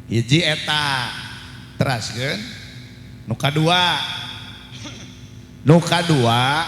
Hiji eta teraskeun nu kadua. Nu kadua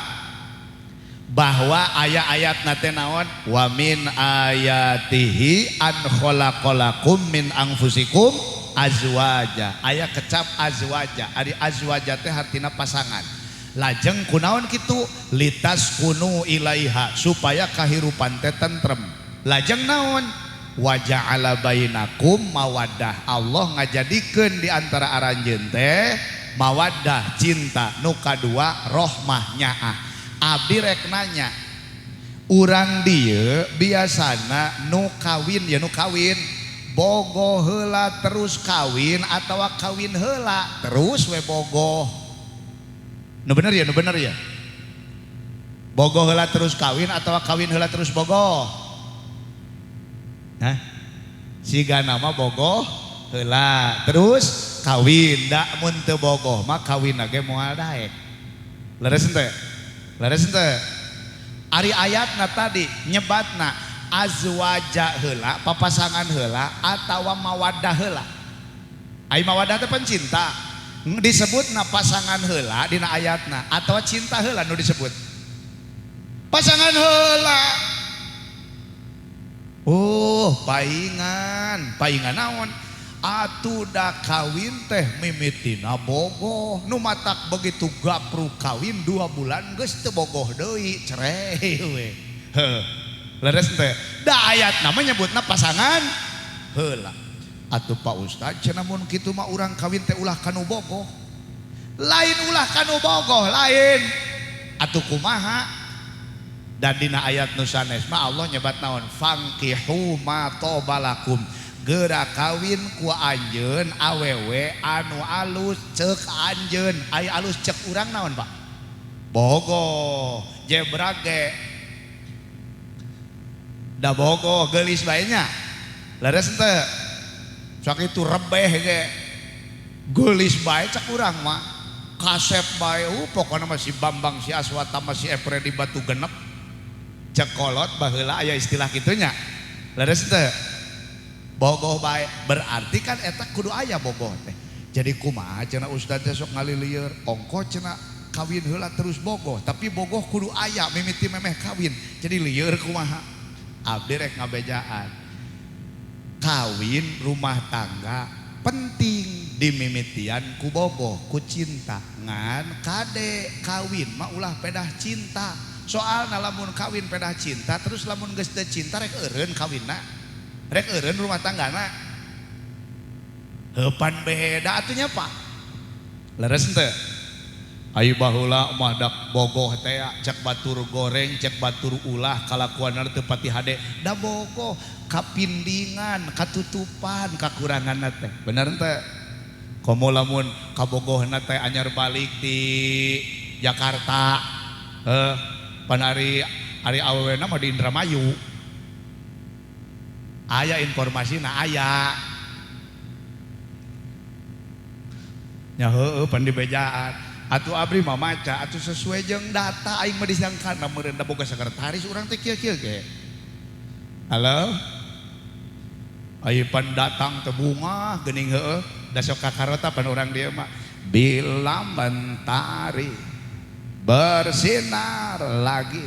bahwa aya ayatna teh naon wa min ayatihi an khalaqalakum min anfusikum azwaja. Aya kecap azwaja. Ari azwaja teh hartina pasangan. Lajeng kunaon kitu litas kunu ilaiha supaya kahirupan teh tentrem. Lajeng naon wa ja'ala bainakum mawaddah. Allah ngajadikeun di antara aranjeun teh mawaddah cinta. Nu kadua rohmah nyaah. Abdi rek nanya urang dieu biasana nu kawin ya nu kawin bogoh heula terus kawin atawa kawin heula terus we bogoh. Nu bener ya, nu bener ya. Bogoh heula terus kawin atawa kawin heula terus bogoh. Hah? Siga nama bogoh heula terus kawin, da mun teu bogoh mah kawin ge moal daek. Leres henteu? Leres henteu? Ari ayatna tadi nyebatna azwaja heula, papasangan heula atawa mawaddah heula. Ai mawaddah teh pan cinta. Disebutna pasangan heula dina ayatna atawa cinta heula nu disebut. Pasangan heula. Oh, paingan, paingan naon? Atuh da kawin teh mimitina bogoh. Nu matak begitu gapru kawin 2 bulan geus teu bogoh deui, cerai we. Heuh. Leres teh. Da ayatna mah nyebutna pasangan heula. Atuh Pak Ustad cenah mun kitu mah urang kawin teh ulah kanu bogoh. Lain ulah kanu bogoh, lain. Atuh kumaha? Dan dina ayat nu sanes mah Allah nyebat naon? Fankihu ma tobalakum. Geura kawin ku anjeun awewe anu alus ceuk anjeun. Ai alus ceuk urang naon, Pak? Bogoh, jebrak ge. Da bogoh geulis bae nya. Leres henteu? Sakitu rebeh ge. Geulis bae cek urang mah. Kasep bae, pokona mah si Bambang, si Aswata, si Efredi Batu Genep. Cek kolot baheula aya istilah kitunya. Leres teh? Bogoh bae berarti kan eta kudu aya bogoh teh. Jadi kumaha cenah ustaz teh sok ngalilieur ongko cenah kawin heula terus bogoh, tapi bogoh kudu aya mimiti memeh kawin. Jadi lieur kumaha? Abdi rek ngabejaan. Kawin rumah tangga penting dimimitian ku bogoh, ku cinta. Ngan kade kawin mah ulah pedah cinta. Soalna lamun kawin pedah cinta terus lamun geus teu cinta rek eureun kawinna. Rek eureun rumah tanggana. Heupan beda atuh nya Pak. Leres henteu? Ai baheula mah dak bogoh teh cek batur goreng, cek batur ulah kalakuanna teu pati hade. Da bogoh kapindingan, katutupan kakuranganna teh. Bener henteu? Komo lamun kabogohna teh anyar balik di Jakarta. Heuh, pan ari ari awewena mah di Indramayu. Aya informasina aya. Nya heueuh pan dibejaan. Atuh abdi mah maca atuh sesuai jeung data aing mah disangkana meureun da boga sekretaris urang teh kieu-kieu ge. Halo? Ai pan datang teh bungah geuning heueuh da sok kakarota pan urang dieu mah. Bila mentari bersinar lagi,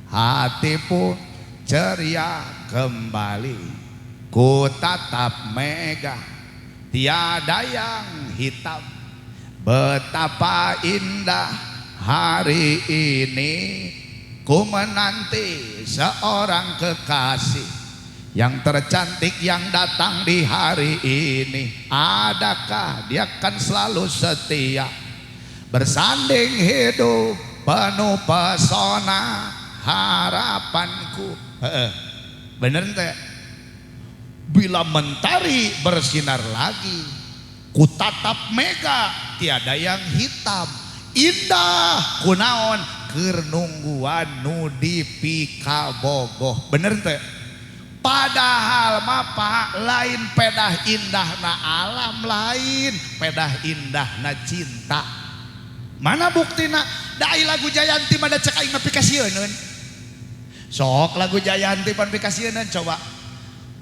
hati pun ceria kembali. Ku tatap mega, tiada yang hitam. Betapa indah hari ini. Ku menanti seorang kekasih yang tercantik yang datang di hari ini. Adakah dia kan selalu setia, bersanding hidup penuh pesona harapanku. Bener teh? Bila mentari bersinar lagi, ku tatap mega, tiada yang hitam. Indah kunaon keur nungguan nu dipikabogoh. Bener teh? Padahal mah Pak, lain pedah indahna alam, lain pedah indahna cinta. Mana buktina? Da ai lagu Jayanti mah da cek aing mah pikasieuneun. Sok lagu Jayanti pan pikasieuneun coba.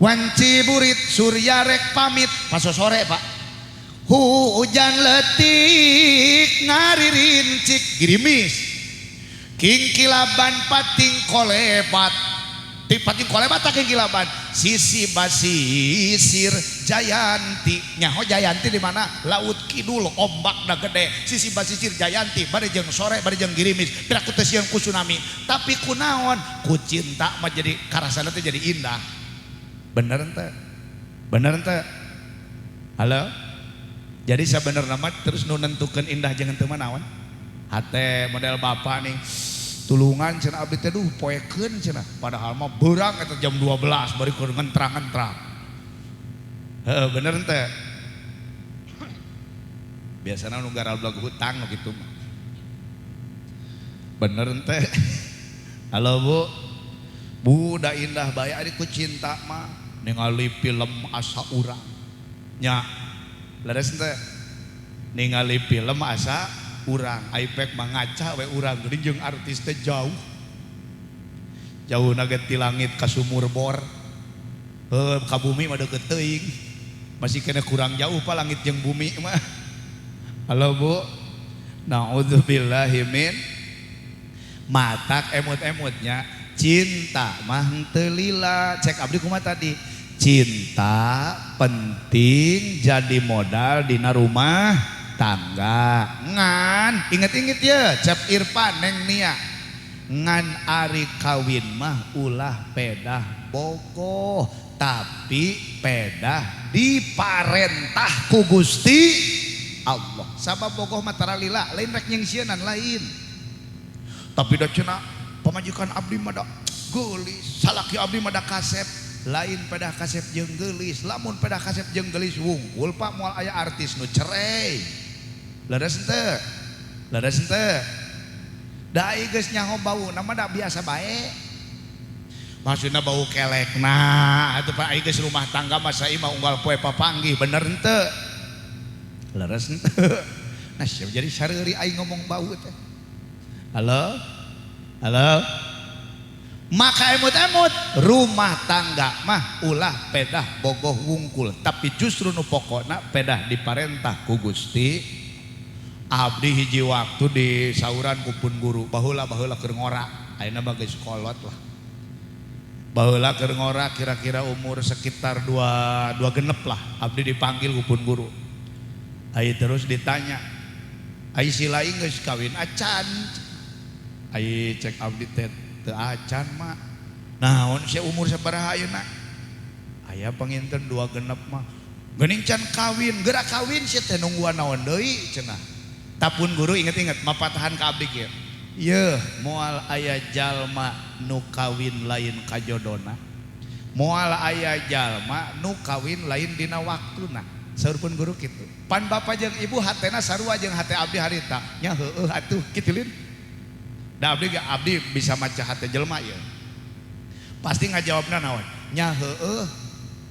Wanci burit surya rek pamit paso sore Pak. Hujan letik ngaririncik girimis. Kingkilaban pating kolebat. Pating kolebat tak kingkilaban. Sisi basisir Jayanti. Nyaho Jayanti di mana? Laut Kidul ombak da gede. Sisi basisir Jayanti bari jeung sore bari jeung girimis. Piraku teh sieun ku tsunami. Tapi kunaon? Ku cinta mah jadi karasana teh jadi indah. Bener ente? Bener ente? Halo? Jadi sebenarnya mah terus nu nentukeun indah jeung henteu mah naon? Hate model bapak nih. Tulungan cenah abdi teh duh poekeun cenah. Padahal mah beurang eta jam 12 bari keur ngentrang-ngentrang. Heeh, bener ente? Biasana nu garalblag hutang gitu mah. Bener ente? Halo Bu. Bu da indah bae ari ku cinta mah. Ningali film asa urang nya leres teh ningali film asa urang iPad mah ngaca we urang geuning jeung artis teh jauh jauh na ge ti langit ka sumur bor heuh ka bumi mah deukeut teuing masih kena kurang jauh pa langit jeung bumi mah. Halo Bu, naudzubillahi min matak emut-emutnya cinta mah henteu lila. Cek abdi kumaha tadi? Cinta penting jadi modal dina rumah tangga. Ngan inget-inget ya Cep Irfan Neng Nia. Ngan ari kawin mah ulah pedah bogoh tapi pedah diparentah ku Gusti Allah. Sabab bogoh mah tara lila lain rek nyengsieunan lain. Tapi da cenah pamajikan abdi mah da geulis, salaki abdi mah da kasep. Lain pedah kasep jeung geulis, lamun pedah kasep jeung geulis wungkul Pak moal aya artis nu cerai. Leres henteu? Leres henteu? Da ai geus nyaho bauna mah da biasa bae. Maksudna bau kelekna atuh Pak ai geus rumah tangga masa ieu mah unggal poe papanggih bener henteu? Leres henteu? Nah siap jadi sareuri aing ngomong bau teh. Halo? Halo? Maka emut-emut rumah tangga mah ulah pedah bogoh wungkul tapi justru nu pokokna pedah diparentah ku Gusti. Abdi hiji waktu di sauran ku pun guru baheula baheula keur ngora ayeuna mah geus kolot lah. Baheula keur ngora kira-kira umur sekitar dua genep lah abdi dipanggil ku pun guru. Ai terus ditanya ai si lain geus kawin acan. Ai cek abdi teh teu acan mak. Naon sia umur sabaraha ayeuna? Aya panginten 2 genep mah. Geuning can kawin, geura kawin sia teh nungguan naon deui cenah. Tapun guru inget-inget mapatahan ka abdi kieu. Yeuh moal aya jalma nu kawin lain kajodona. Moal aya jalma nu kawin lain dina waktuna. Saur pun guru kitu. Pan bapa jeung ibu hatena sarua jeung hate abdi harita. Nya heueuh atuh kitu lin. Da abdi ge abdi bisa maca hate jelema ieu. Pasti ngajawabna naon? Nya heueuh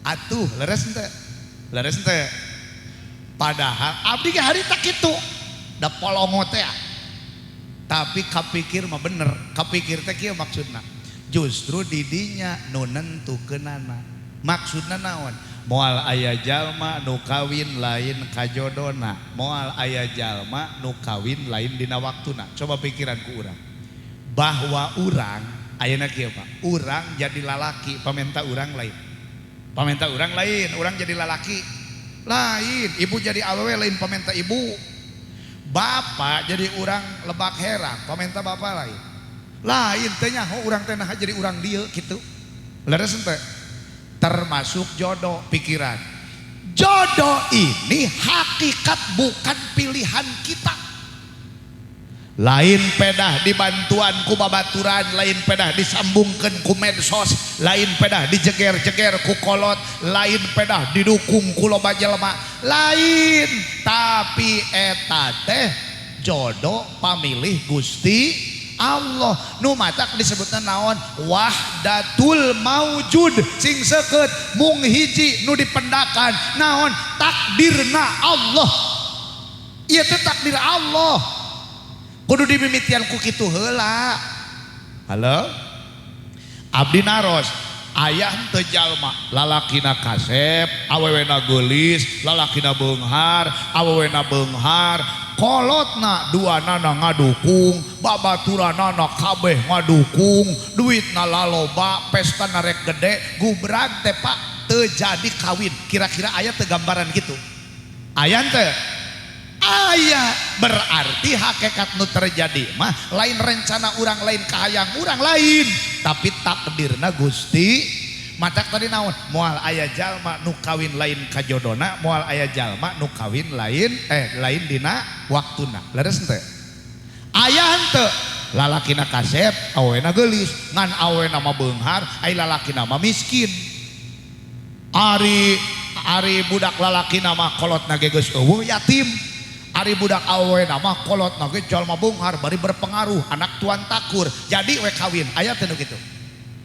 atuh leres henteu? Leres henteu? Padahal abdi ge harita kitu. Da polongo teh. Tapi kapikir mah bener, kapikir teh kieu maksudna. Justru didinya nu nentukeunana. Maksudna naon? Moal aya jalma nu kawin lain kajodona, moal aya jalma nu kawin lain dina waktuna. Coba pikiran ku urang. Bahwa urang ayeuna kieu Pak, urang jadi lalaki, pamenta urang lain. Pamenta urang lain, urang jadi lalaki lain, ibu jadi awewe lain pamenta ibu. Bapak jadi urang Lebak Herang, pamenta bapak lain. Lain teh nyaho urang teh naha jadi urang dieu kitu. Leres henteu? Termasuk jodoh pikiran. Jodoh ini hakikat bukan pilihan kita. Lain pedah dibantuan ku babaturan, lain pedah disambungkeun ku medsos, lain pedah dijeger-jeger ku kolot, lain pedah didukung ku loba jelema, lain. Tapi eta teh jodoh pamilih Gusti Allah. Nu matak disebutna naon? Wahdatul maujud, sing seukeut mung hiji nu dipendakan naon? Takdirna Allah. Ieu teh takdir Allah. Kudu dimimitian ku kitu heula. Halo? Abdi naros, Aya henteu jalma lalakina kasep, awewena geulis, lalakina beunghar, awewena beunghar, kolotna duanana ngadukung, babaturanana kabeh ngadukung, duitna laloba, pestana rek gede, gubrag teh Pak teu jadi kawin. Kira-kira aya teu gambaran gitu? Aya teu? Aya. Berarti hakikat nu terjadi mah lain rencana urang, lain kahayang urang lain, tapi takdirna Gusti. Matak tadi naon, moal aya jalma nu kawin lain kajodona, moal aya jalma nu kawin lain lain dina waktuna. Leres henteu? Aya henteu lalakina kasep, awena geulis, ngan awena mah beunghar, ai lalakina mah miskin. Ari ari budak lalakina mah kolotna ge geus euweuh, yatim. Ari budak awena mah kolotna ge jalma beunghar bari berpengaruh, anak tuan takur, jadi we kawin. Aya teu nu kitu?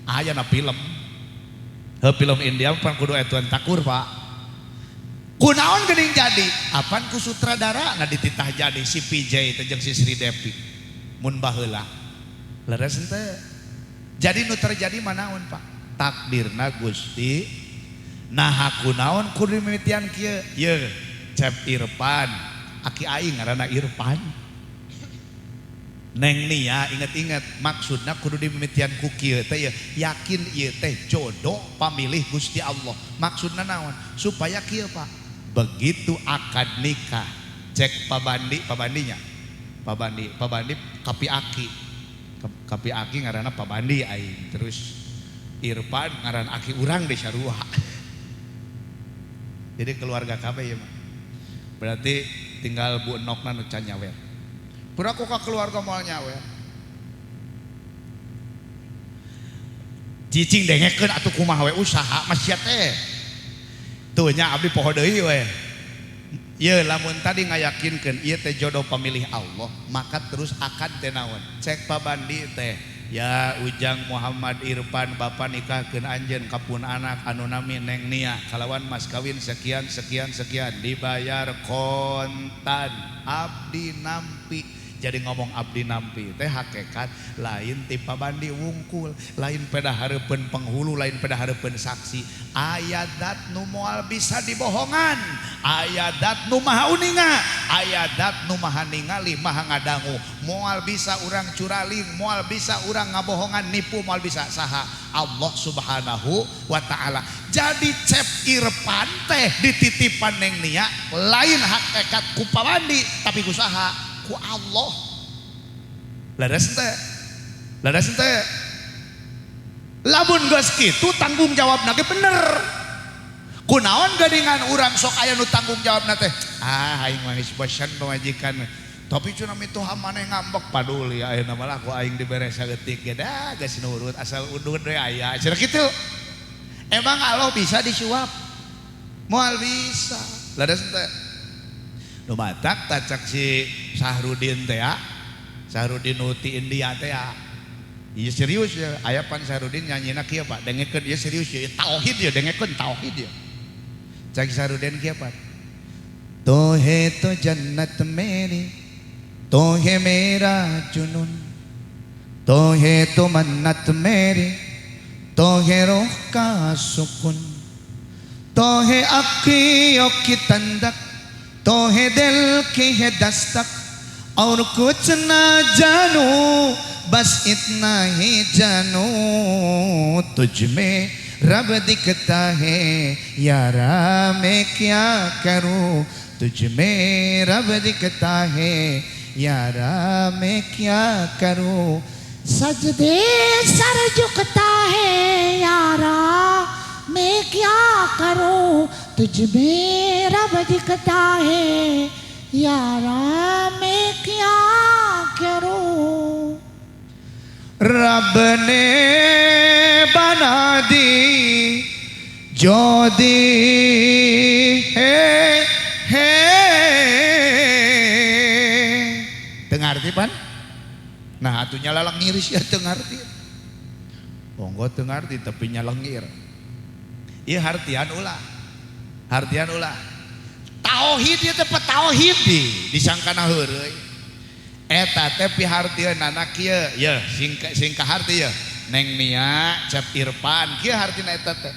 Aya na film. Heuh, film India pan kudu aya tuan takur, Pak. Kunaon geuning jadi? Apan ku sutradara na dititah jadi si PJ teh jeung si Sri Devi mun baheula. Leres henteu? Jadi nu terjadi manaon, Pak? Takdirna Gusti. Nah, kunaon kudu mimitian kieu? Ye, Cep Irfan, aki aing ngaranna Irfan. Neng Nia, inget-inget maksudna kudu dimimitian ku kieu teh ya, yakin ieu teh jodoh pamilih Gusti Allah. Maksudna naon? Supaya kieu, Pak. Begitu akad nikah, cek pabandi, pabandinya. Pabandi, pabandi kapi aki. Kapi aki ngaranna pabandi aing. Terus Irfan ngaran aki urang di sarua. Jadi keluarga kabeh ya mah. Berarti tinggal Bu Enokna nu can nyawer. Pura ku ka keluarga moal nyawer. Cicing dengekeun atuh kumaha we usaha mah sia teh. Tuh nya abdi poho deui we. Ye lamun tadi ngayakinkeun ieu teh jodoh pamilih Allah, maka terus akad teh naon? Cek pabandi teh. Ya Ujang Muhammad Irfan, bapak nikahkeun anjeun ka pun anak anu nami Neng Nia kalawan mas kawin sekian sekian sekian dibayar kontan. Abdi nampi. Jadi ngomong abdi nampi teh hakikat lain ti pabandi wungkul, lain peda hareupeun penghulu, lain peda hareupeun saksi. Aya dat nu moal bisa dibohongan, aya dat nu maha uninga, aya dat nu maha ningali, maha ngadangu. Moal bisa urang curaling, moal bisa urang ngabohongan, nipu moal bisa. Saha? Allah Subhanahu wa taala. Jadi Cep Irfan teh dititipan Neng Nia lain hakikat ku pabandi tapi ku saha? Ku Allah. Leres teh? Leres teh? Lamun geus kitu tanggung jawabna ge bener. Kunaon geuningan urang sok aya nu tanggung jawabna teh? Ah, aing mah geus bosan pamajikan. Tapi cenah mitoha maneh ngambek paduli ayeuna mah lah ku aing dibere saeutik ge da geus nurut asal udud we aya. Cenah kitu. Emang Allah bisa disuap? Moal bisa. Leres teh? Nu batak tacak si Sahrudin teh ya. Sahrudin nu ti India teh ya. Iya serius ya, aya pan Sahrudin nyanyina kieu Pak, dengekeun ieu serius ya, tauhid ya, dengekeun tauhid ya. Cak Sahrudin kieu Pak. Tohe to jannat meri, tohe mera junun, tohe to mannat meri, tohe roh ka sukun, tohe akhiyo ki tandak, तोहे दिल की है दस्तक और कुछ ना जानू बस इतना ही जानू तुझ में रब दिखता है यारा मैं क्या करूं तुझ में रब दिखता है यारा मैं क्या करूं सजदे सर झुकता है यारा मैं क्या करूं तुझ में रब दिखता है यारा मैं क्या करूं। रब ने बना दी जो दी है है। Teu ngarti pan? Nah atuh nyalelengir sia teu ngarti. Monggo teu ngarti tapi nyalengir. Ieu hartian ulah. Hartian ulah. Tauhid ieu teh tauhid di disangkana heureuy. Eta teh pihartieunana kieu, yeuh sing kaharti yeuh. Neng Nia Cep Irfan kieu hartina eta teh.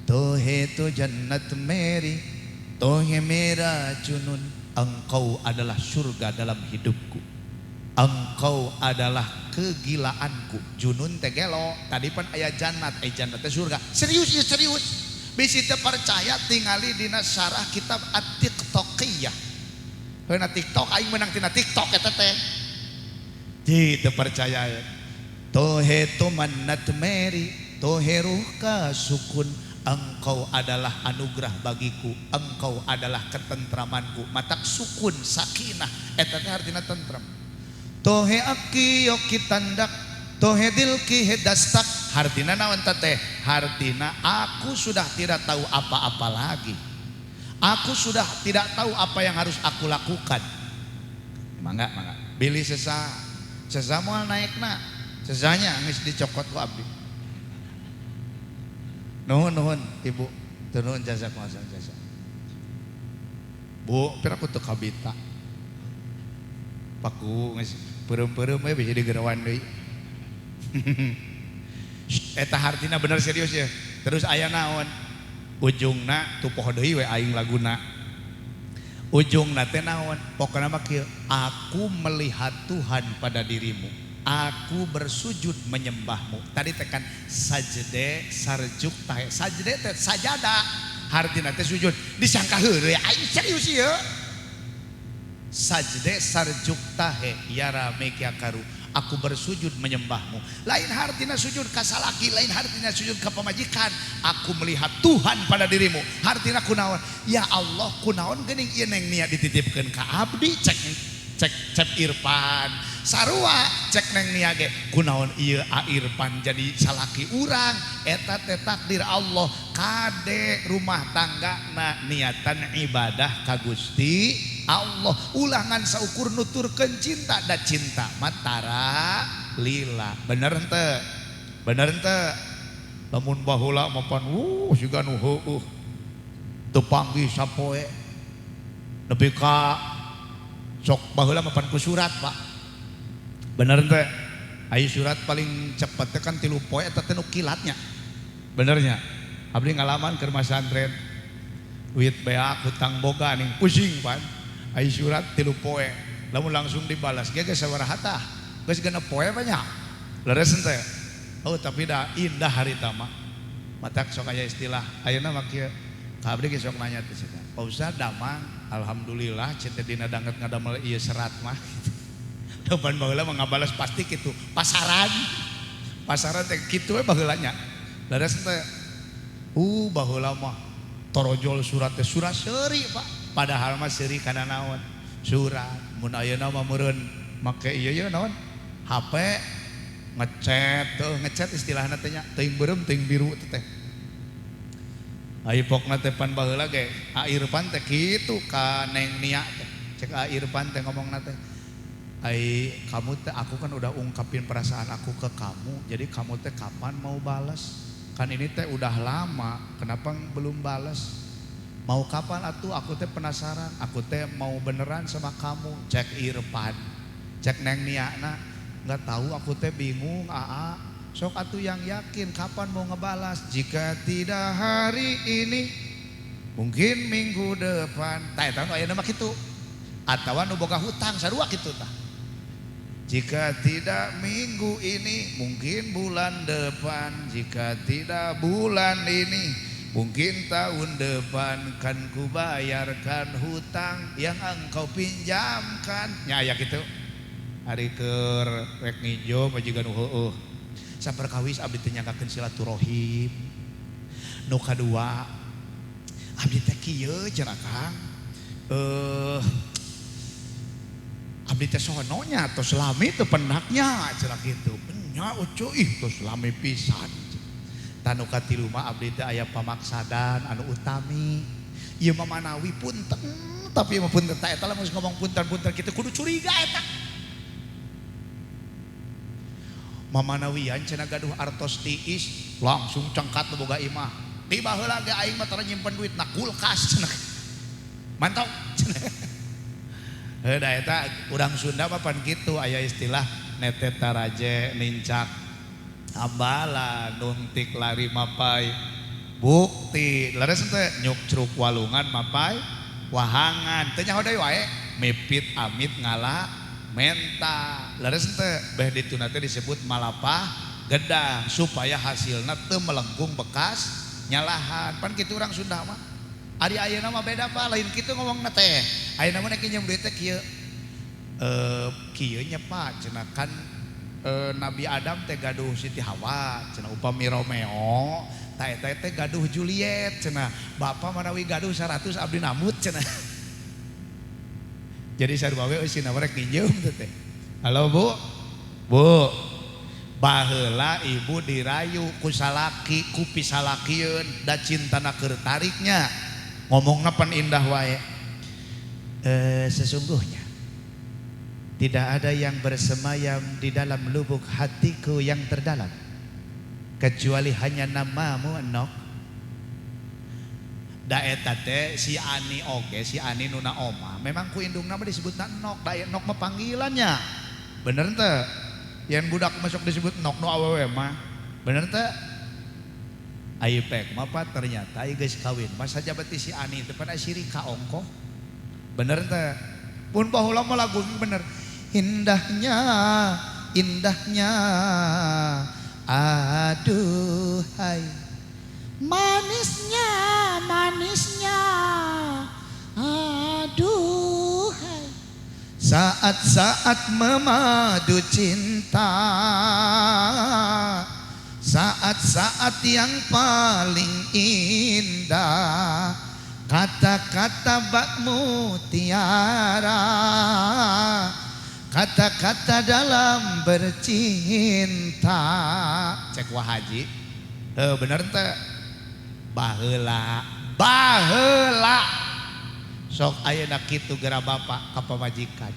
Tohe tu jannat meri, tohe mera junun. Engkau adalah surga dalam hidupku. Engkau adalah kegilaanku. Junun teh gelo. Tadi pan aya jannat, jannat teh surga. Serius ya serius. Bisi teu percaya tingali dina syarah kitab At-Tiktokiyah. Heuna TikTok aing menang tina TikTok eta teh. Ji teu percaya ya. Tohe tu mannat meri, tohe ruhka sukun. Engkau adalah anugerah bagiku, engkau adalah ketentramanku. Matak sukun sakinah eta teh artina tentrem. Tohe aki yoki tandak, tohe dilki hedastak. Hartina naon teh? Hartina aku sudah tidak tahu apa-apa lagi. Aku sudah tidak tahu apa yang harus aku lakukan. Mangga, mangga. Bilih sesa, sesa moal naekna. Sesanya geus dicokot ku abdi. Nuhun nuhun ibu, teu nuhun jasa kuasa jasa. Bu, pira ku teu kabita. Paku geus peureum-peureum we bisa digerawan deui. Eta hartina bener serius ya. Terus aya naon? Ujungna tupoh deui we aing laguna. Ujungna teh naon? Pokona mah kieu, aku melihat Tuhan pada dirimu. Aku bersujud menyembahmu. Tadi tekan sajde sarjuk tahe. Sajde teh sajada. Hartina teh sujud. Disangka heureuy aing serius ieu. Sajde sarjuk tahe yara mekia karu. Aku bersujud menyembahmu. Lain hartina sujud ka salaki, lain hartina sujud ka pamajikan. Aku melihat Tuhan pada dirimu. Hartina kunaon? Ya Allah, kunaon geuning ieu neng nia dititipkeun ka abdi cek cek Cep Irfan. Sarua cek neng nia ge kunaon ieu A Irfan jadi salaki urang. Eta teh takdir Allah. Kade rumah tangga na niatan ibadah ka Gusti Allah. Ulangan saukur nuturkeun cinta da cinta matara lila. Bener henteu? Bener henteu? Lamun baheula mah pan siga nu heueuh. Teu panggih sapoe. Nepi ka sok baheula mah pan ku surat, Pak. Bener henteu? Ai surat paling cepet teh kan 3 poe eta teh nu kilatnya. Benernya? Abdi ngalaman keur masantren. Duit beak hutang boga ning pusing pan. Ai surat 3 poe. Lamun langsung dibalas ge geus sabaraha tah? Geus 6 poe banyak. Leres henteu? Oh tapi dah indah harita mah. Matak sok aya istilah ayeuna mah kieu. Ka abdi ge sok nanya teh cenah. Pak Ustaz damang, alhamdulillah cenah dina danget ngadamel ieu serat mah. Depan baheula mah ngabalas pasti kitu. Pasaran. Pasaran teh kitu we baheula nya. Leres henteu? Baheula mah torojol surat teh surat seuri Pak. Padahal mah seuri kana naon? Surat. Mun ayeuna mah meureun make ieu ye naon? HP ngechat tuh, ngechat istilahna teh nya, teuing beureum teuing biru teh. Ai pokna teh pan baheula ge A Irfan teh kitu ka Neng Nia teh. Cek A Irfan teh ngomongna teh. Ai kamu teh aku kan udah ungkapin perasaan aku ke kamu. Jadi kamu teh kapan mau balas? Kan ini teh udah lama, kenapa belum balas? Mau kapan atuh? Aku teh penasaran. Aku teh mau beneran sama kamu. Cek Irfan. Cek Neng Nia na, nggak tahu aku teh bingung, aa. Sok atuh yang yakin kapan mau ngebalas? Jika tidak hari ini, mungkin minggu depan. Tah eta nu ayeuna mah kitu. Atawa nu boga hutang sarua kitu tah. Jika tidak minggu ini, mungkin bulan depan. Jika tidak bulan ini, mungkin tahun depan. Kan ku bayarkan hutang yang engkau pinjamkan. Nya aya kitu. Ari keur rek nginjo mah jiga nu heueuh. Saperkawis abdi teh nyanggakeun silaturahim. Nu kadua, abdi teh kieu cenah Kang. Abdi teh sononya tos lami teu pendaknya cenah kitu. Nya ucu ih tos lami pisan. Tanu katilu mah abdi teh aya pamaksadan anu utami. Ieu mah manawi punten, tapi mah punten teh eta lamun geus ngomong punten-punten kitu kudu curiga eta. Mamanawian cenah gaduh artos tiis langsung cengkat nu boga imah. Tiba heula ge aing mah tara nyimpen duit na kulkas cenah. Mantap cenah. Heuh da eta urang Sunda mah pan kitu aya istilah nete taraje nincak Hambalan nuntik lari mapai bukti leres teh nyukcruk walungan mapai wahangan teh nyaho deui wae mipit amit ngala menta leres teh beh dituna teh disebut malapah gedang supaya hasilna teu melengkung bekas nyalahan pan kitu urang Sunda mah. Ari ayeuna mah beda Pak, lain kitu ngomongna teh. Ayeuna mah nek nginjem duit teh kieu. Kieu nya Pak cenah kan Nabi Adam teh gaduh Siti Hawa cenah upami Romeo ta eta teh gaduh Juliet cenah. Bapa manawi gaduh 100 abdi namut cenah. Jadi sarua we eusina rek nginjem teh. Halo Bu. Bu. Baheula ibu dirayu ku salaki ku pisalakieun da cintana keur tariknya. Ngomongna pan indah wae. Sesungguhnya tidak ada yang bersemayam di dalam lubuk hatiku yang terdalam kecuali hanya namamu Enok. Da eta teh si Ani oge, si Ani nuna oma. Memang ku indungna mah disebutna Enok, da Enok mah panggilannya. Bener teu? Yang budak masuk disebut Enok nu awewe mah. Bener teu? Ai pek mah Pak ternyata ieu geus kawin mah sajabati si Ani teh pada sirik ka ongkoh. Bener teu? Pun baheula mah lagu bener. Indahnya, indahnya, aduhai. Manisnya, manisnya, aduhai. Saat-saat memadu cinta, saat-saat yang paling indah, kata-kata bak mutiara, kata-kata dalam bercinta. Cek wah haji, bener teh. Baheula, baheula. Sok ayeuna kitu geura bapak ka pamajikan.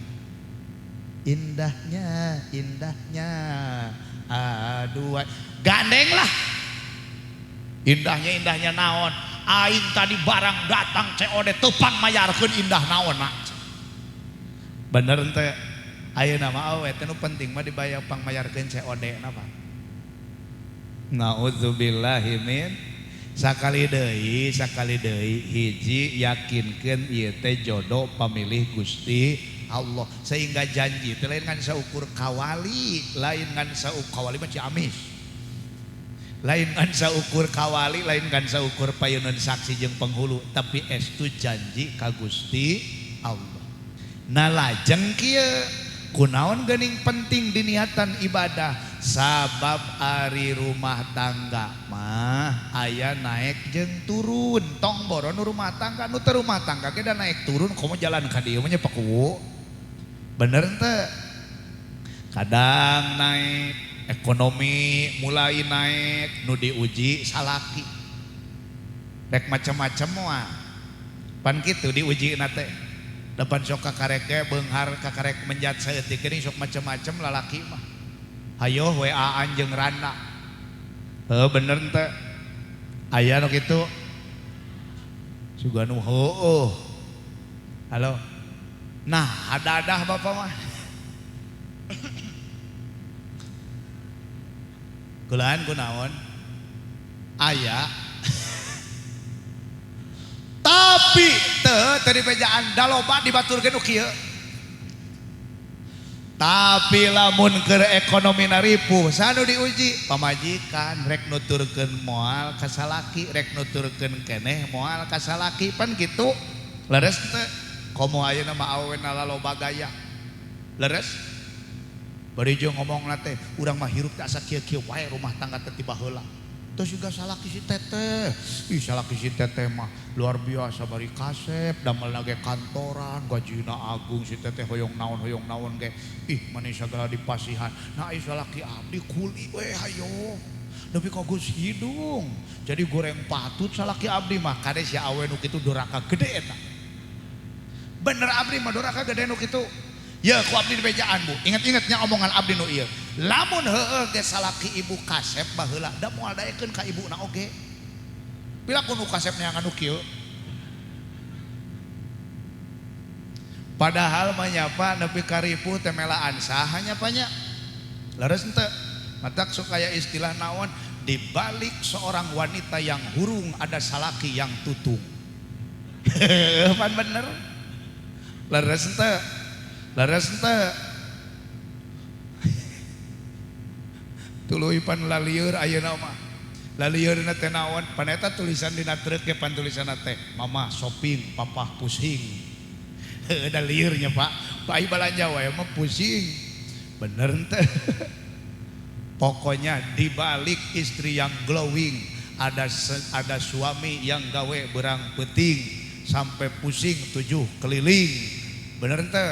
Indahnya, indahnya, aduh, gandeng lah. Indahnya, indahnya naon. Aing tadi barang datang COD tepang mayarkeun indah naon nak. Bener teh. Ayeuna mah awe teh nu penting mah dibayar pang mayarkeun COD na Pak. Nauzubillahi min. Sakali deui hiji yakinkeun ieu teh jodoh pamilih Gusti Allah sehingga janji teh lain ngan saukur kawali, lain ngan saukur kawali mah Ciamis. Lain ngan saukur kawali, lain ngan saukur payuneun saksi jeung penghulu, tapi estu janji ka Gusti Allah. Nah lajeng kieu kunaon geuning penting diniatan ibadah sabab ari rumah tangga mah aya naik jeung turun tong boro nu rumah tangga nu teu rumah tangga ge da naik turun komo jalan ka dieu mah nya pakuwu. Bener teu? Kadang naik ekonomi mulai naik nu diuji salaki rek macam-macam moal pan kitu diuji na teh. Depan sok kakarek ge beunghar kakarek menjat saeutik geuning sok macam-macam lalaki mah. Hayo WA-an jeung rana. Heuh bener teu? Aya nu kitu. Sugan nu heueuh. Halo. Nah, adadah bapak mah. Kulaan kunaon? Aya. Tapi teu teu dibejaan da loba dibaturkeun nu kieu. Tapi lamun keur ekonomi ripuh sanu diuji pamajikan rek nuturkeun moal ka salaki rek nuturkeun keneh moal ka salaki pan kitu. Leres teu? Komo ayeuna mah awena laloba gaya. Leres? Bari jeung ngomongna teh urang mah hirup teh asa kieu-kieu wae rumah tangga teh ti baheula. Terus juga salaki si teteh, ih salaki si teteh mah luar biasa bari kasep, damel ge kantoran, gajina agung si teteh hoyong naon ge, ih manis sagala dipasihan. Nah ih salaki abdi kuli we hayo, nepi ka geus hidung, jadi goreng patut salaki abdi mah kade si awe nu kitu doraka gede eta. Bener abdi mah doraka gede nu kitu. Ya ku abdi dibejaan bu, ingat-ingatnya omongan abdi nu ieu. Lamun heueuh ge salaki ibu kasep baheula da moal daekeun ka ibuna oge. Pila ku nu kasep neangan nu kieu. Padahal mah nyapa nepi ka ripuh teh melaan saha nya panya. Leres henteu? Matak sok aya istilah naon, di balik seorang wanita yang hurung ada salaki yang tutung. Pan bener? Leres henteu? Leres henteu? Tuluy pan lalieur ayeuna mah. Lalieurna teh naon? Pan eta tulisan dina truk ge pan tulisanna teh mama shopping, papa pusing. Heuh da lieur nya Pak. Pak balanja wae mah pusing. Bener henteu? Pokoknya di balik istri yang glowing ada suami yang gawe berang peuting sampai pusing 7 keliling. Bener henteu?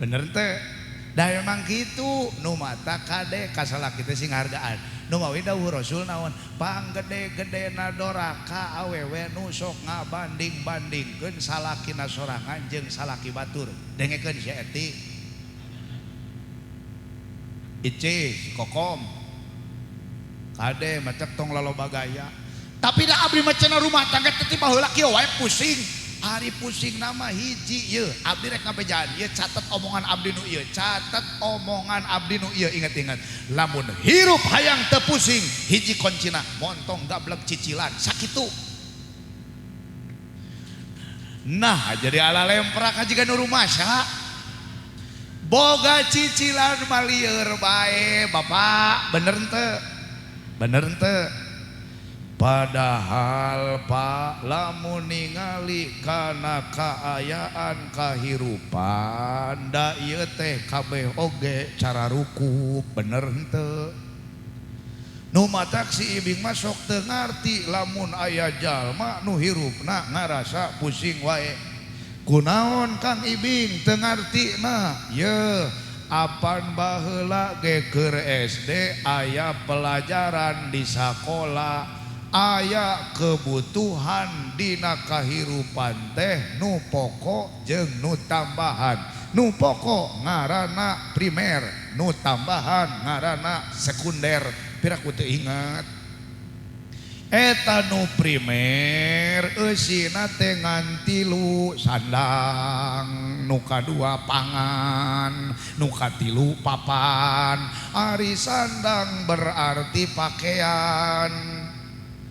Bener henteu? Da emang kitu nu mata kade ka salaki teh sing hargaan. Nu mawi dawuh Rasul naon? Panggede-gedena doraka awewe nu sok ngabanding-bandingkeun salakina sorangan jeung salaki batur. Dengekeun si Eti. Ici si Kokom. Kade macet tong laloba gaya. Tapi da abdi mah cenah rumah tangga teh baheula kieu wae pusing. Ari pusing nama hiji ieu, abdi rek ngabejaan ieu catet omongan abdi nu ieu, catet omongan abdi nu ieu, ingat-ingat. Lamun hirup hayang teu pusing, hiji kuncina montong gablek cicilan sakitu. Nah, jadi ala lemprak jiga nu rumasa. Boga cicilan mah lieur bae, Bapak, bener henteu? Bener henteu? Padahal Pak lamun ningali kana kaayaan kahirupan da ieu teh kabeh oge cara rukup, bener henteu? Nu matak si Ibing mah sok teu ngarti lamun aya jalma nu hirupna ngarasa pusing wae. Kunaon Kang Ibing teu ngartina? Yeuh, apan baheula ge keur SD aya pelajaran di sakola, aya kebutuhan dina kahirupan teh nu pokok jeung nu tambahan. Nu pokok ngaranna primer, nu tambahan ngaranna sekunder. Piraku teu ingat. Eta nu primer eusina teh ngan 3 sandang, nu kadua pangan, nu katilu papan. Ari sandang berarti pakaian,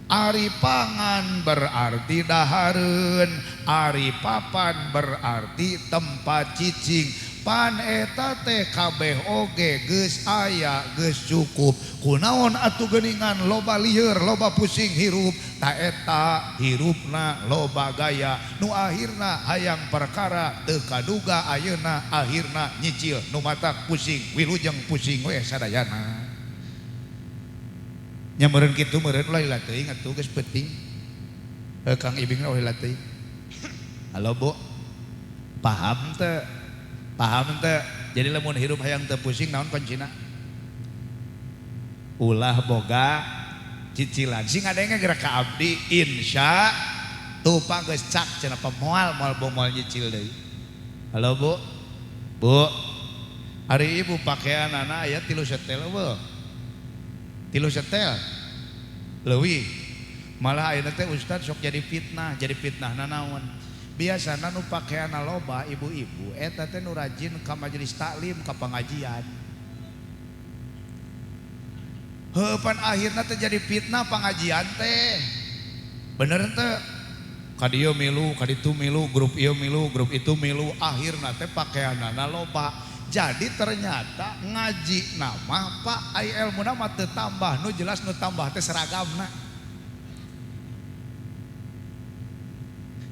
ari pangan berarti dahareun, ari papan berarti tempat cicing. Pan eta teh kabeh oge geus aya, geus cukup. Kunaon atuh geuningan loba lieur, loba pusing hirup, ta eta hirupna loba gaya. Nu akhirna hayang perkara teu kaduga ayeuna akhirna nyicil nu matak pusing, wilujeng pusing we sadayana. Nya meureun kitu meureun ulah heula teuing atuh geus penting. Kang Ibing ulah heula teuing. Halo Bu. Paham teu? Paham teu? Jadi lamun hirup hayang teu pusing naon kuncina? Ulah boga cicilan. Sing ngadenge geura ka abdi insya tuh Pak geus cak cenah moal moal moal nyicil deui. Halo Bu. Bu. Ari ibu pakaianana aya 3 setel eueuh. 3 setel leuwih. Malah ayeuna teh ustad sok jadi fitnah, jadi fitnahna naon? Biasana nu pakaianna loba ibu-ibu eta teh nu rajin ka majelis taklim, ka pengajian. Heuh pan akhirna teh jadi fitnah pengajian teh. Bener teh? Ka dieu milu, ka ditu milu, grup ieu milu, grup itu milu, akhirna teh pakaianana loba. Jadi ternyata ngaji nama Pak ai elmuna mah teu tambah, nu jelas nu tambah teh seragamna.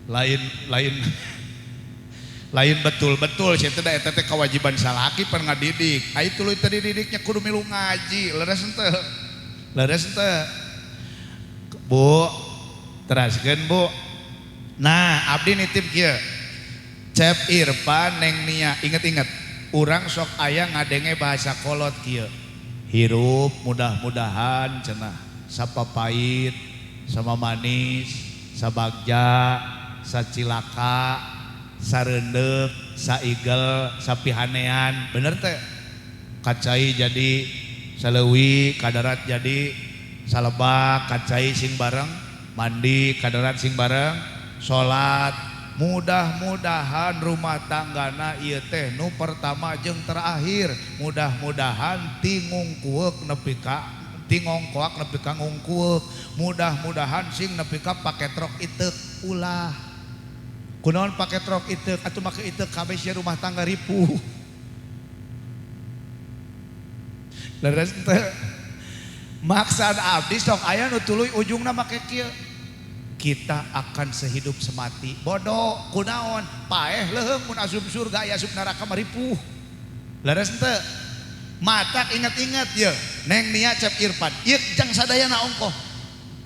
Lain lain lain betul-betul sia teh da eta teh kewajiban salaki pan ngadidik. Ai tuluy teu dididiknya kudu milu ngaji, leres henteu? Leres henteu? Bu, teraskeun Bu. Nah, abdi nitip kieu. Cep Irfan Neng Nia, inget-inget. Urang sok aya ngadenge bahasa kolot kieu. Hirup mudah-mudahan cenah sapapait sama manis, sabagja, sacilaka, sareundeup, saigel, sapihanean. Bener teh? Kacai jadi saleuwi, kadarat jadi salebak, kacai sing bareng mandi, kadarat sing bareng salat. Mudah-mudahan rumah tanggana ieu teh nu pertama jeung terakhir. Mudah-mudahan ti ngungkueuk nepi ka ti ngongkoak nepi ka ngungkueuk. Mudah-mudahan sing nepi ka paketrok iteuk ulah. Kunaon paketrok iteuk atuh make iteuk kabeh sia rumah tangga ripuh. Leres teu. Maksad abdi sok aya nu tuluy ujungna make kieu. Kita akan sehidup semati. Bodoh, kunaon, paeh leuheung mun asup surga aya asup neraka mah ripuh. Leres teu? Matak ingat-ingat ye, Neng Nia Cep Irfan, ieu jang sadayana ongkoh.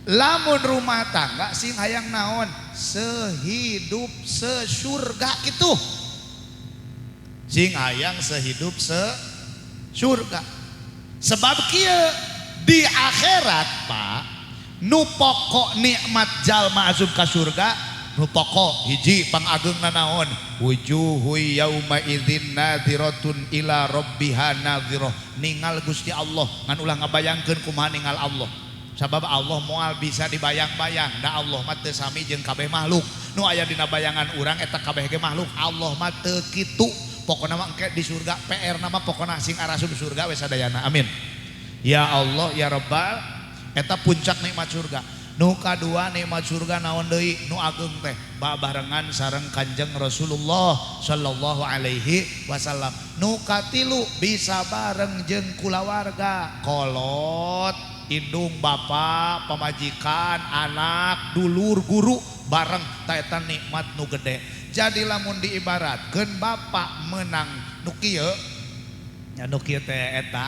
Lamun rumah tangga sing hayang naon, sehidup sesurga kitu. Sing hayang sehidup sesurga. Sebab kieu di akhirat Pak, nu pokok nikmat jalma asup ka surga, nu pokok hiji pangageungna naon, wujuhu yauma idzin nadhiratun ila rabbiha nadhirah, ningal Gusti Allah ngan ulah ngabayangkeun kumaha ningal Allah. Sabab Allah moal bisa dibayang-bayang, da Allah mah teu sami jeung kabeh makhluk. Nu aya dina bayangan urang eta kabeh ge makhluk, Allah mah teu kitu. Pokona mah engke di surga PR na mah pokona sing arasup surga we sadayana. Amin. Ya Allah ya Rabbal, eta puncak nikmat surga. Nu kadua nikmat surga naon deui nu ageung teh babarengan sareng Kanjeng Rasulullah sallallahu alaihi wasallam. Nu katilu bisa bareng jeung kulawarga, kolot, indung, bapak, pamajikan, anak, dulur, guru bareng, ta eta nikmat nu gede. Jadi lamun diibaratkeun bapak menang nu kieu nya, nu kieu teh eta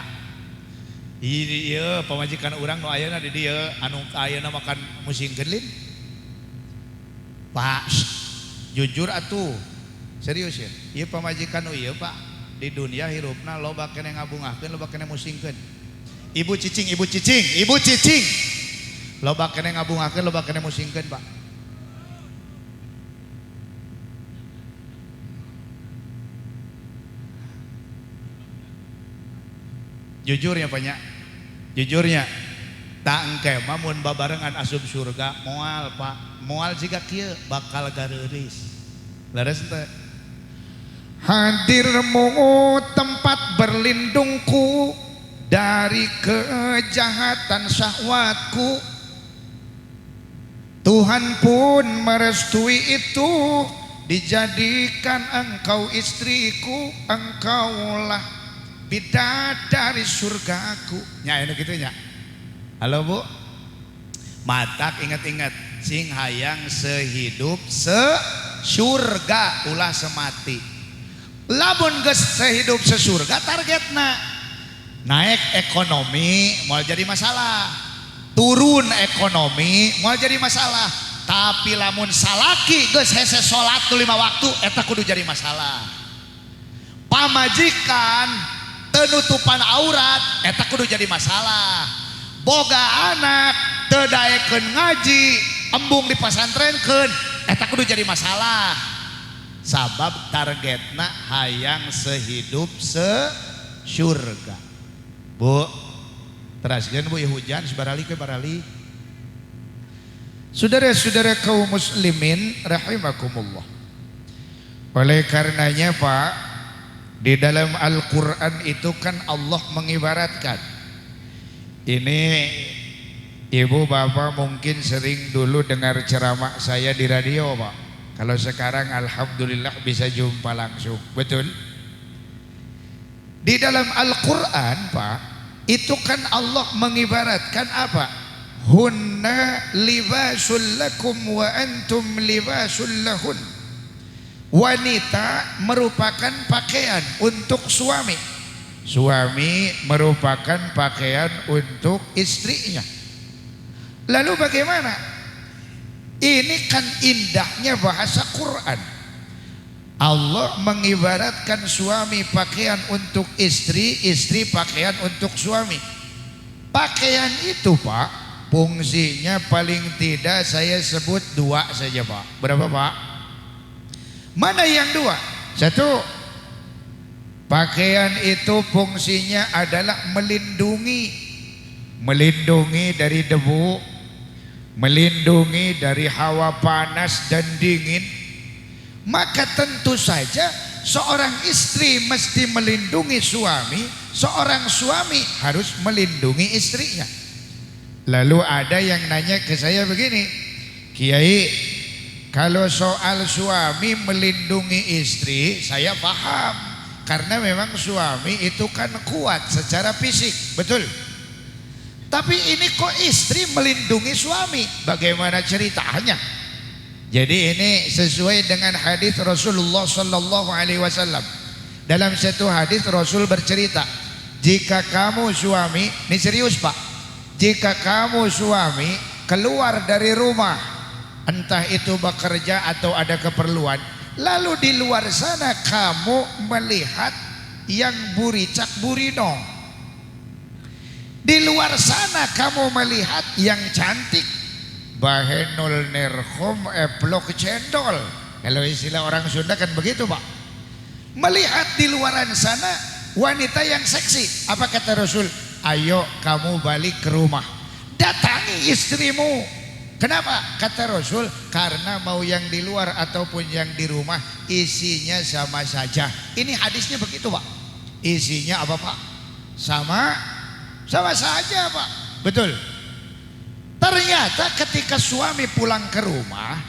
ieu pamajikan urang nu ayeuna di dieu anu ayeuna makan musingkeun lin. Pak, jujur atuh. Serius ya. Ieu pamajikan nu ieu Pak, di dunia hirupna loba keneh ngabungahkeun, loba keneh musingkeun. Ibu cicing, ibu cicing, ibu cicing. Loba keneh ngabungahkeun, loba keneh musingkeun, Pak. Jujurnya Pak nya. Jujurnya tak engke mah mun babarengan asup surga moal Pak, moal jiga kieu bakal gareuris. Leres teh. Hadirmu tempat berlindungku dari kejahatan syahwatku. Tuhan pun merestui itu, dijadikan engkau istriku, engkaulah bidadari surgaku. Nya anu kitu nya. Halo Bu. Matak ingat-ingat sing hayang sehidup sesurga ulah semati. Lamun geus sehidup sesurga targetna naik ekonomi moal jadi masalah, turun ekonomi moal jadi masalah. Tapi lamun salaki geus hese salat 5 waktu eta kudu jadi masalah. Pamajikan tenutupan aurat eta kudu jadi masalah. Boga anak teu daekeun ngaji, embung dipasantrenkeun eta kudu jadi masalah. Sabab targetna hayang sehidup sesurga. Bu, teraskeun Bu, hujan sebarali ke barali. Saudara-saudara kaum muslimin rahimakumullah. Oleh karenanya Pak, di dalam Al-Quran itu kan Allah mengibaratkan. Ini ibu bapak mungkin sering dulu dengar ceramah saya di radio Pak. Kalau sekarang alhamdulillah bisa jumpa langsung. Betul? Di dalam Al-Quran Pak, itu kan Allah mengibaratkan apa? Hunna libasul lakum wa antum libasul lahun. Wanita merupakan pakaian untuk suami, suami merupakan pakaian untuk istrinya. Lalu bagaimana? Ini kan indahnya bahasa Quran. Allah mengibaratkan suami pakaian untuk istri, istri pakaian untuk suami. Pakaian itu Pak, fungsinya paling tidak saya sebut dua saja Pak. Berapa Pak? Mana yang dua? Satu, pakaian itu fungsinya adalah melindungi. Melindungi dari debu, melindungi dari hawa panas dan dingin. Maka tentu saja seorang istri mesti melindungi suami, seorang suami harus melindungi istrinya. Lalu ada yang nanya ke saya begini, Kiai, kalau soal suami melindungi istri saya paham, karena memang suami itu kan kuat secara fisik, betul. Tapi ini kok istri melindungi suami, bagaimana ceritanya? Jadi ini sesuai dengan hadis Rasulullah Sallallahu Alaihi Wasallam. Dalam satu hadis Rasul bercerita, jika kamu suami, ini serius Pak, jika kamu suami keluar dari rumah, entah itu bekerja atau ada keperluan, lalu di luar sana kamu melihat yang buricak burinong, di luar sana kamu melihat yang cantik, bahenol nerhom eplok cendol, kalau istilah orang Sunda kan begitu Pak. Melihat di luaran sana wanita yang seksi, apa kata Rasul? Ayo kamu balik ke rumah, datangi istrimu. Kenapa? Kata Rasul, karena mau yang di luar ataupun yang di rumah isinya sama saja. Ini hadisnya begitu Pak. Isinya apa Pak? Sama saja Pak. Betul. Ternyata ketika suami pulang ke rumah,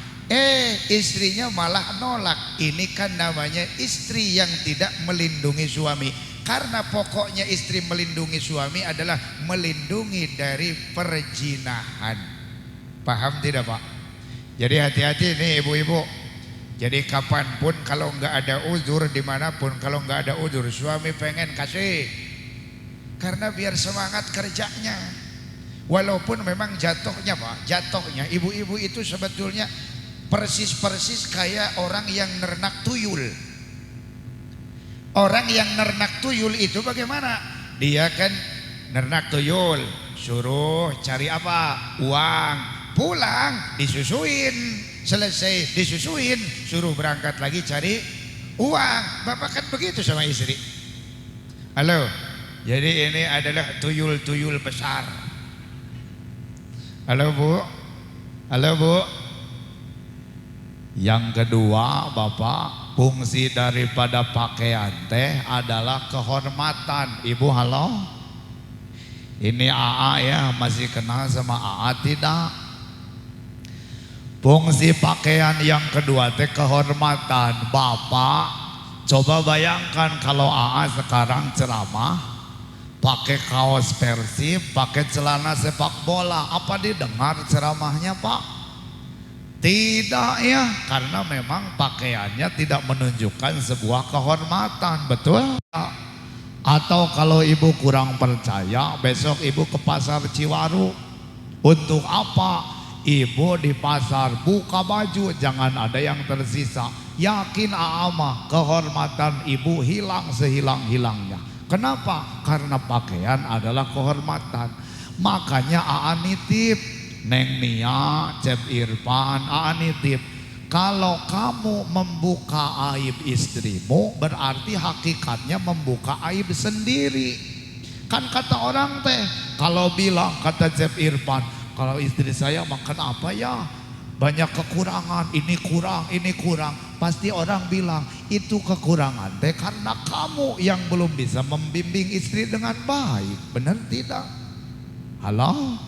istrinya malah nolak. Ini kan namanya istri yang tidak melindungi suami. Karena pokoknya istri melindungi suami adalah melindungi dari perzinahan. Paham tidak Pak? Jadi hati-hati nih ibu-ibu. Jadi kapanpun kalau nggak ada uzur, dimanapun kalau nggak ada uzur, suami pengen kasih. Karena biar semangat kerjanya. Walaupun memang jatuhnya Pak, jatuhnya ibu-ibu itu sebetulnya persis-persis kayak orang yang nernak tuyul. Orang yang nernak tuyul itu bagaimana? Dia kan nernak tuyul, suruh cari apa? Uang, pulang disusuin, selesai disusuin, suruh berangkat lagi cari uang. Bapak kan begitu sama istri. Halo, jadi ini adalah tuyul-tuyul besar. Halo Bu, halo Bu. Yang kedua Bapak, fungsi daripada pakaian teh adalah kehormatan. Ibu halo, ini AA ya, masih kenal sama AA tidak? Fungsi pakaian yang kedua teh kehormatan. Bapak, coba bayangkan kalau AA sekarang ceramah pakai kaos Persib, pakai celana sepak bola, apa didengar ceramahnya Pak? Tidak ya, karena memang pakaiannya tidak menunjukkan sebuah kehormatan, betul? Atau kalau ibu kurang percaya, besok ibu ke pasar Ciwaru. Untuk apa? Ibu di pasar buka baju, jangan ada yang tersisa. Yakin aamah, kehormatan ibu hilang sehilang-hilangnya. Kenapa? Karena pakaian adalah kehormatan. Makanya AA nitip Neng Nia, Cep Irfan, AA nitip, kalau kamu membuka aib istrimu, berarti hakikatnya membuka aib sendiri. Kan kata orang teh, kalau bilang kata Cep Irfan, kalau istri saya makan apa ya? Banyak kekurangan, ini kurang, ini kurang. Pasti orang bilang itu kekurangan teh karena kamu yang belum bisa membimbing istri dengan baik. Benar tidak? Halo?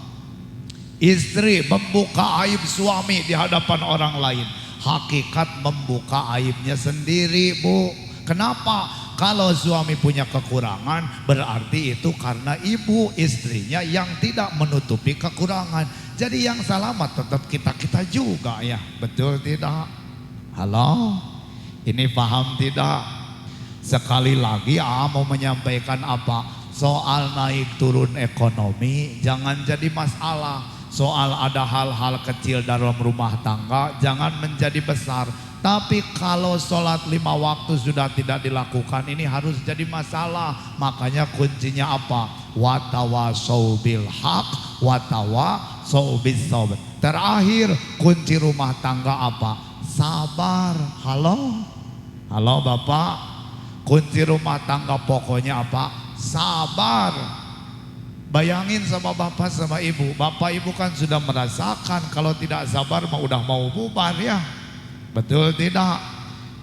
Istri membuka aib suami di hadapan orang lain, hakikat membuka aibnya sendiri Bu. Kenapa? Kalau suami punya kekurangan, berarti itu karena ibu istrinya yang tidak menutupi kekurangan. Jadi yang selamat tetap kita-kita juga ya. Betul tidak? Halo? Ini paham tidak? Sekali lagi AA mau menyampaikan apa? Soal naik turun ekonomi jangan jadi masalah. Soal ada hal-hal kecil dalam rumah tangga jangan menjadi besar. Tapi kalau sholat 5 waktu sudah tidak dilakukan, ini harus jadi masalah. Makanya kuncinya apa? Watawasau bil haq, watawasau bis sabr. Terakhir kunci rumah tangga apa? Sabar. Halo? Halo Bapak. Kunci rumah tangga pokoknya apa? Sabar. Bayangin sama bapak sama ibu. Bapak ibu kan sudah merasakan kalau tidak sabar mah udah mau bubar ya. Betul tidak?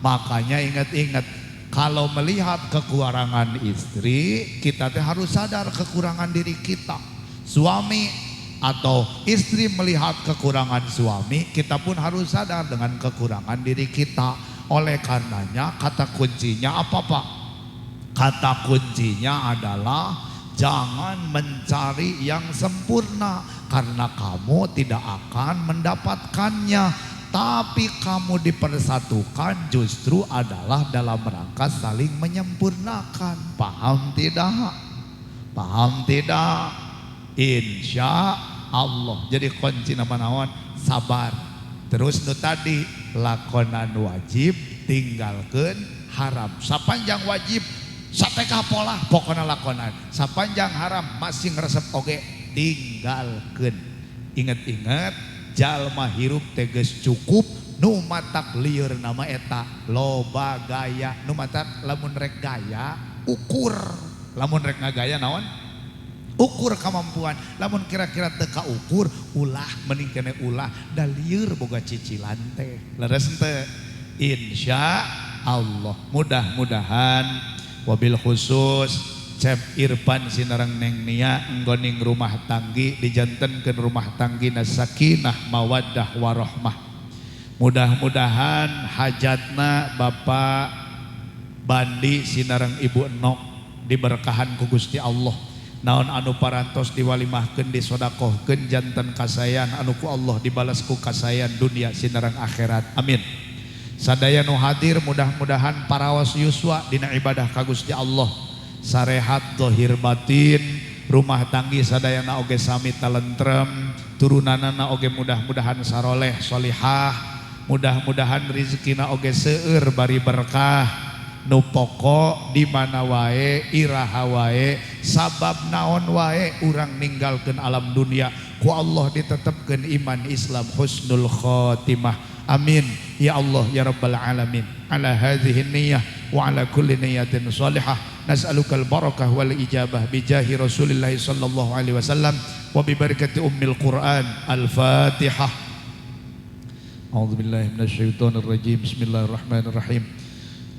Makanya ingat-ingat, kalau melihat kekurangan istri, kita teh harus sadar kekurangan diri kita. Suami atau istri melihat kekurangan suami, kita pun harus sadar dengan kekurangan diri kita. Oleh karenanya kata kuncinya apa, Pak? Kata kuncinya adalah jangan mencari yang sempurna, karena kamu tidak akan mendapatkannya. Tapi kamu dipersatukan justru adalah dalam rangka saling menyempurnakan. Paham tidak? Paham tidak? Insya Allah. Jadi kunci nama naon? Sabar. Terus nu tadi lakonan wajib, tinggalkan haram. Sapanjang wajib sateka pola pokona lakonan. Sapanjang haram masih ngeresep oge, tinggalkan. Ingat-ingat, jalma hirup teges cukup, nu matak lieur nama eta loba gaya. Nu matak lamun rek gaya ukur, lamun rek ngagaya naon? Ukur kemampuan. Lamun kira-kira teu kaukur, ulah, mending kene ulah, da lieur boga cicilan teh. Leres henteu? Insya Allah. Mudah-mudahan wabil khusus Cep Irfan sinareng Neng Nia enggoning rumah tanggi dijantenkeun rumah tanggi sakinah mawaddah warahmah. Mudah-mudahan hajatna Bapak Bandi sinareng Ibu Enok diberkahan ku Gusti Allah. Naon anu parantos diwalimahkeun, disodakohkeun, janten kasayan anu ku Allah dibalas ku kasayan dunia sinareng akhirat. Amin. Sadaya nu hadir mudah-mudahan paraos yuswa dina ibadah ka Gusti Allah. Sarehat zahir batin, rumah tanggi sadayana oge sami talentrem, turunanana oge mudah-mudahan saroleh solihah, mudah-mudahan rizkina oge seueur bari berkah. Nu pokok di mana wae, iraha wae, sabab naon wae urang ninggalkeun alam dunia, ku Allah ditetepkeun iman Islam husnul khatimah. Amin ya Allah ya rabbal alamin. Ala hadhihi niyyah wa ala kulli niyatin salihah nas'alukal barakah wal ijabah bijahi Rasulillah sallallahu alaihi wasallam wa bi barakati ummil Quran. Al-Fatihah. A'udzu billahi minasyaitonir rajim. Bismillahirrahmanirrahim.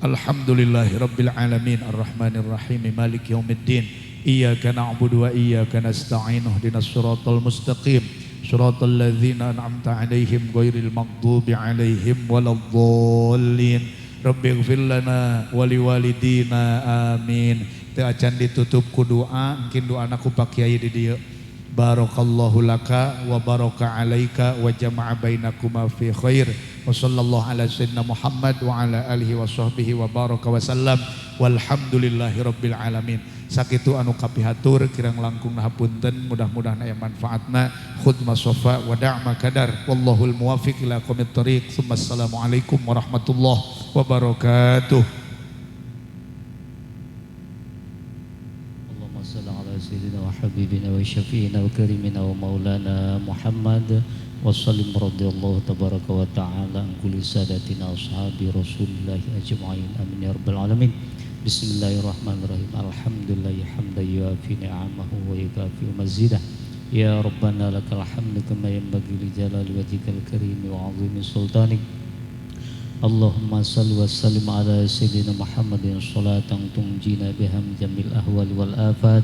Alhamdulillahi rabbil alamin arrahmanir rahim maliki yaumiddin. Iyyaka na'budu wa iyyaka nasta'in ihdinas siratal mustaqim siratal ladzina an'amta 'alaihim ghairil maghdubi 'alaihim waladdallin. Rabbighfir lana wa liwalidina amin. Teu acan ditutup ku doa, mungkin doana ku Pak Kiai di dieu. Barakallahu laka wa baraka alaika wa jama'a bainakuma fi khair. Wa sallallahu ala sayyidina Muhammad wa ala alihi wa sahbihi wa baraka wa sallam. Walhamdulillahi rabbil alamin. Sakitu anu kapihatur, kirang langkung hapunten, mudah-mudahan aya manfaatna. Khudh ma safa wa da'ma kadar, wallahul muwaffiq ila aqwamit thariq. Assalamualaikum warahmatullahi wabarakatuh. Allahumma shalli ala sayyidina wa habibina wa syafi'ina wa karimina wa maulana Muhammad wa sallim radhiyallahu tabaraka wa ta'ala an kulli sadatina ashabi Rasulillah ajma'in. Amin ya rabbal alamin. Bismillahirrahmanirrahim. Alhamdulillahi hamdan yuafi ni'amahu wa yukafi mazidah. Ya Rabbana lakal hamdu kama yanbaghi li jalali wajhikal karim wa 'azimi sultanik. Allahumma salli wa sallim ala sayyidina Muhammadin salatan tunjina biha min jamil ahwali wal afat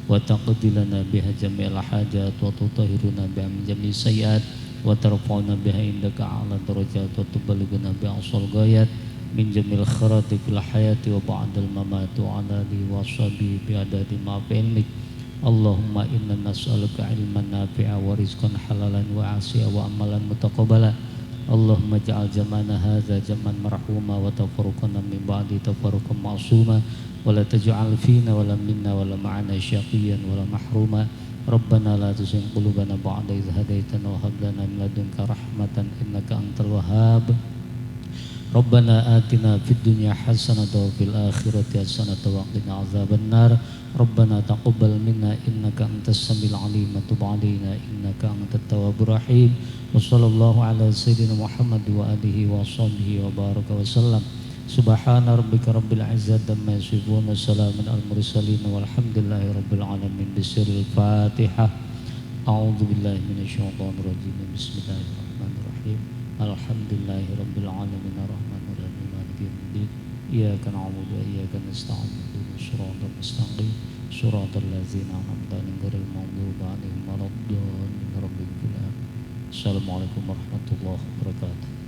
wa taqdi lana biha jami'al hajat wa tutahhiruna biha min jami'is sayyiat wa tarfa'una biha indaka a'la darajat wa tuballighuna bi aqsal ghayat min jamil khairati fil hayati wa ba'dal mamati wa ala alihi wa sahbihi bi adadi ma fi ilmik. Allahumma inna nas'aluka ilman nafi'a wa rizqan halalan wa 'asiya wa amalan mutaqabbala. Allahumma ja'al jamana hadza jaman marhuma wa tafarruqana min ba'di tafarruqan ma'suma wa la taj'al fina wa la minna wa la ma'ana syaqiyyan wa la mahruma. Rabbana la tuzigh qulubana ba'da idh hadaytana wa hab lana min ladunka rahmatan innaka antal wahhab. Rabbana atina fid dunya hasanatan wa fil akhirati hasanatan wa qina azabannar. Rabbana taqabbal minna innaka antas samiul alim wa tub alaina innaka antat tawwabur rahim. Wa sallallahu ala sayyidina Muhammad wa alihi wa sahbihi wa baraka wa sallam. Subhana rabbika rabbil izzati amma yasifun wa salamun alal mursalin walhamdulillahi rabbil alamin. Bisiril Fatihah. A'udzu billahi minasyaitonir rajim. Bismillahirrahmanirrahim. Alhamdulillahi rabbil alamin arrahmanir rahim maliki Iyyaka na'budu wa iyyaka nasta'in. Ihdinas siratal mustaqim. Siratal ladzina an'amta 'alaihim ghairil maghdubi 'alaihim waladdallin. Rabbil alamin. Assalamualaikum warahmatullahi wabarakatuh.